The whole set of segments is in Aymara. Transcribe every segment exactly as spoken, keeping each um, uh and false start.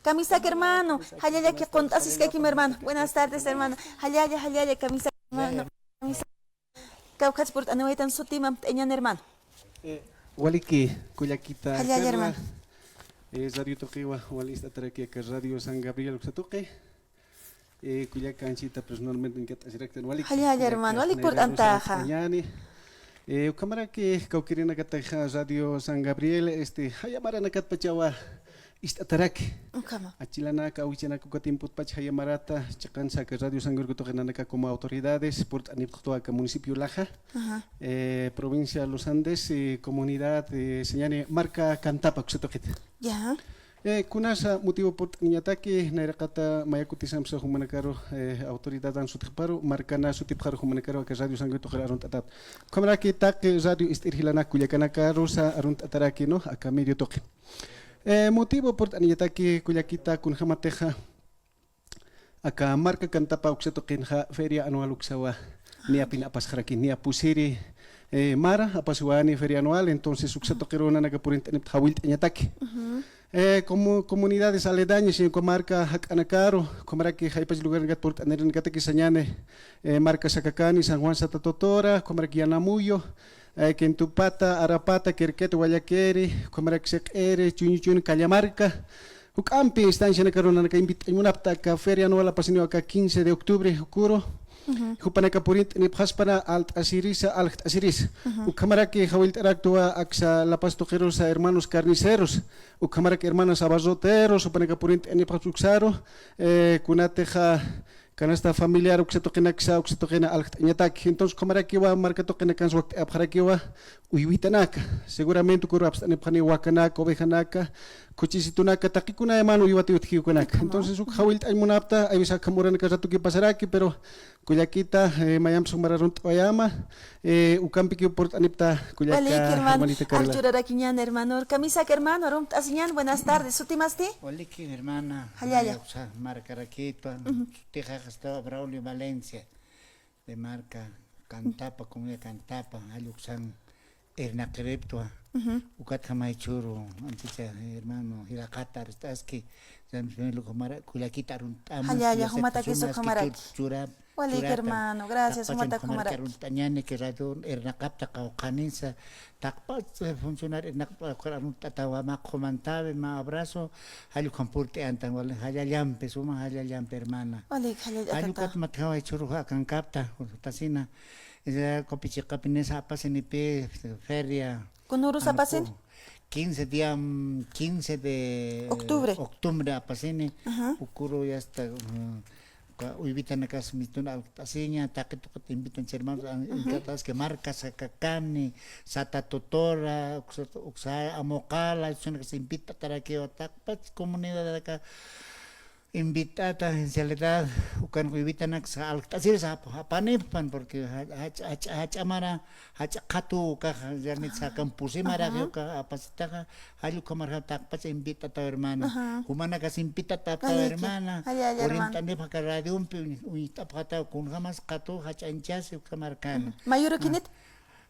Kamisaki hermano, jallallaki qunt'asiskakim hermano. Buenas tardes hermano. Jallalla, jallalla, kamisaki hermano. Kamisaki. Kawkhatsa purt'aniwaytan sutim amt'añan hermano. Eh, waliki, kullakita. Jallalla, Carla, hermano. Eh, radio tuqiwa, wali ist'ataraki aka Radio San Gabriel uksa tuqi. Eh, kullaka Anchita personalmente nikat'asiraktan waliki. Jallalla, hermano, walik purt'antaxa. Kullaka, eh, ukhamaraki kawkïrinakataxa Radio San Gabriel, este, jaya maranakatpachawa ist'ataraki. Ukhama. Achilanaka, awichanak uka tiempotpach jaya marata, chiqansa aka Radio San Gabriel tuqi nanaka como autoridades, purt'anipxtwa aka municipio Laja, ajá, eh, provincia Los Andes, eh, comunidad, eh, sañani marka Cantapa uksa tuqita. Ya. Eh, kunasa motivo purt'aniñataki, nayraqata maya kutisamsa jumanakaru, eh, autoridadan sutipxparu, markana sutipxaru jumanakaru aka Radio San Gabriel tuqir arunt'atat. Ukhamaraki taqi radio ist'ir jilanak kullakanakarusa arunt'ataraki, ¿no? Aka medio tuqi. Eh, motivo purt'aniñataki kullakita kunjamatixa aka marka Cantapa uksa tuqinxa feria anual uksawa niyapin apasxaraki, niya pusiri, eh, mara apasiwani feria anual, entonces uksa tuqiru nanaka purint'anipta jawillt'añataki. Ujú. Eh, como comunidades aledañas, uka marka jak'anakaru, ukhamaraki jaypach lugarnakat purt'anirinakataki sañani, eh, marka Sacacani, San Juan Sata Totora, ukhamaraki Yanamuyo, eh, Quintupata, Arapata, Querquete, Wallakeri, ukhamaraki Siq'iri, Chuñuchun, Callamarca, juk'ampi instancianakaru nanaka invit'añ munapta aka feria anual apasiniwa aka quince de octubre ukuru. Ujú. Jupanaka purint'anipxaspana alt'asirisa, aljt'asirisa. Ujú. Ukhamaraki jawillt'araktwa aksa La Paz tuqirusa hermanos carniceros, ukhamaraki hermanas abarroteros, jupanaka purint'anipxaspa uksaru, eh, kunatixa canasta familiar uksa tuqinaksa, uksa tuqina aljt'añataki. Entonces, ukhamarakiwa marka tuqinakansa wakt'ayapxarakiwa uywitanaka. Seguramente ukuru apst'anipxani wakanaka, ovejanaka, kuchisitunaka, taqikuna hermano uywati utjiwkanaka. Entonces, uk jawillt'añ munapta, hay veces akham uranaka ratuki pasaraki, pero kullakita, eh, mayamps jumar arunt'awayama, eh, ukampikiw purt'anipta kullaka. Waliki, hermano. Hermanita Carla. Archurarakiñan, hermano. Kamisaki, hermano, arunt'asiñan, buenas tardes. ¿Sutimasti? Waliki, hermana. Jallalla. Uksa markarakitwa. Ujú. Sutixa, este, Braulio Valencia, de marka Cantapa, comunidad Cantapa, jall uksan irnaqiriptwa. Ujú. Ukatxa maychhüru, anticha, hermano, jilaqata arst'aski, kullakita arunt'amas, jallalla, jumatakisu ukhamaraki. Churap, waliki, churata, hermano, gracias, taqpachan jumatak ukhamaraki arunt'añani, que radio irnaqapta qawqhanisa, taqpach, eh, funcionar irnaqapta arunt'atawa, mä qhumantawi, mä abrazo, jall ukham purt'antan, wali, jallallampi, suma jallallampi, hermana. Waliki, jallallata. Jall ukat matjawa jichhüru akankapta, tasina, esa Copichiqapinisa apasinipi, feria. ¿Kunürus apasini? Quince día, mm, quince de octubre. Octubre apasini. Ajá. Ukuru ya está, mm, uywitanakas mitun aljt'asiña, taqi tuqit invitanchi hermanos, a-, ujú, invitadas que marka Sacacani, Sata Totora, uksa, uksa Amoqala, sunakas invit'atarakiwa taqpach comunidad aka invit'ata, en realidad, ukan uywitanak aljt'asirisa ap-, apanipxpan, porque ja-, jach-, jach-, jach'a mara, jach'a qhatu ukax, realmente sakan pusi mara, ajá, ukax apasitaxa, jall ukhamarxa taqpach invit'ata, hermana. Ajá. Jumanakas invit'ata, hermana. Jallalla, hermana. Purint'anipxa aka radiompi uñ-, uñt'apxata kunjamas qhatu jach'añchasi ukhamarkana. Ajá. ¿Mayurukinit?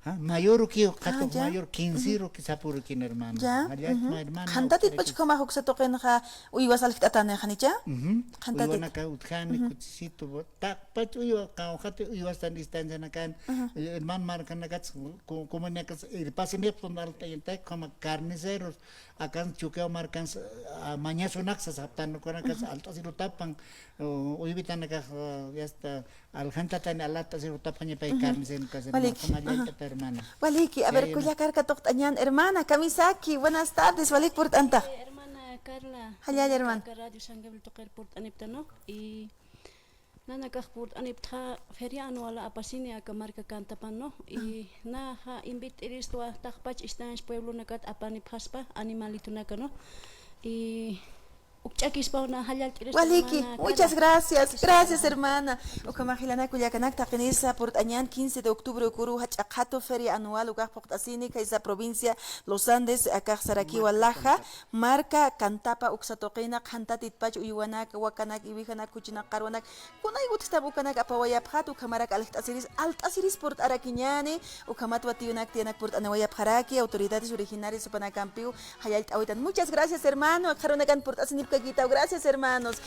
Ah, mayor uki, qhatu, ah, ya, mayor quince, ujú, uki sapürkin, hermano. Ya, ujú. Qhantatit pach ukhamax uksa tuqinxa uywas aljt'atani, ¿janicha? Ujú. Qhantatit. Uywanaka utjani, ujú, kuchisitu, taqpach uywa, qawqhati uywastan distancianakan, ujú, eh, hermano markanakats, ku-, comunidadkats, irpasinipxtun aljt'añatak, ukhama carniceros, akan Chukiyawu markans, ah, mañasunaksa saptan, ukankans, ujú, aljt'asirutapan, uh, uywitanakax, uh, ya está, aljantatan aljt'asirutapxaña pay, ujú, carniceros, waliki, ukhama, ajá, jallalt'ata, hermana. Waliki, a ver, ya, ya, kullakarka tuqt'añan, hermana, kamisaki, buenas tardes, walik purt'anta. Eh, hermana Carla, jallalla, hermana. Aka Radio San Gabriel tuqir purt'anipta, ¿no? Y nanakax purt'aniptxa feria anual apasini aka marka Cantapa, ¿no? Y, ajá, naxa invit'iristwa taqpach istañas pueblonakat apanipxaspa animalitunaka, ¿no? Y ukch'akispaw na jallallt'irista. Waliki, hermana, muchas gracias. Gracias, hermana. Ukhamax jilanaka kullakanak, taqinisa purt'añan quince de octubre ukuru jach'a qhatu feria anual ukax phuqt'asini, khaysa provincia Los Andes, akax sarakiwa Laja, marka Cantapa uksa tuqina, qhantatitpach uywanak, wakanak, iwijanak, kuchinak, qarwanak, kunay utjtap ukanak apawayapxat, ukhamarak aljt'asiris, alt'asiris purt'arakiñani, ukhamat watiyunak tiyanak purt'aniwayapxaraki, autoridades originarias jupanakampiw jallallt'awitan. Muchas gracias, hermano, akxarunakan purt'asinipkaki. Gracias, hermanos.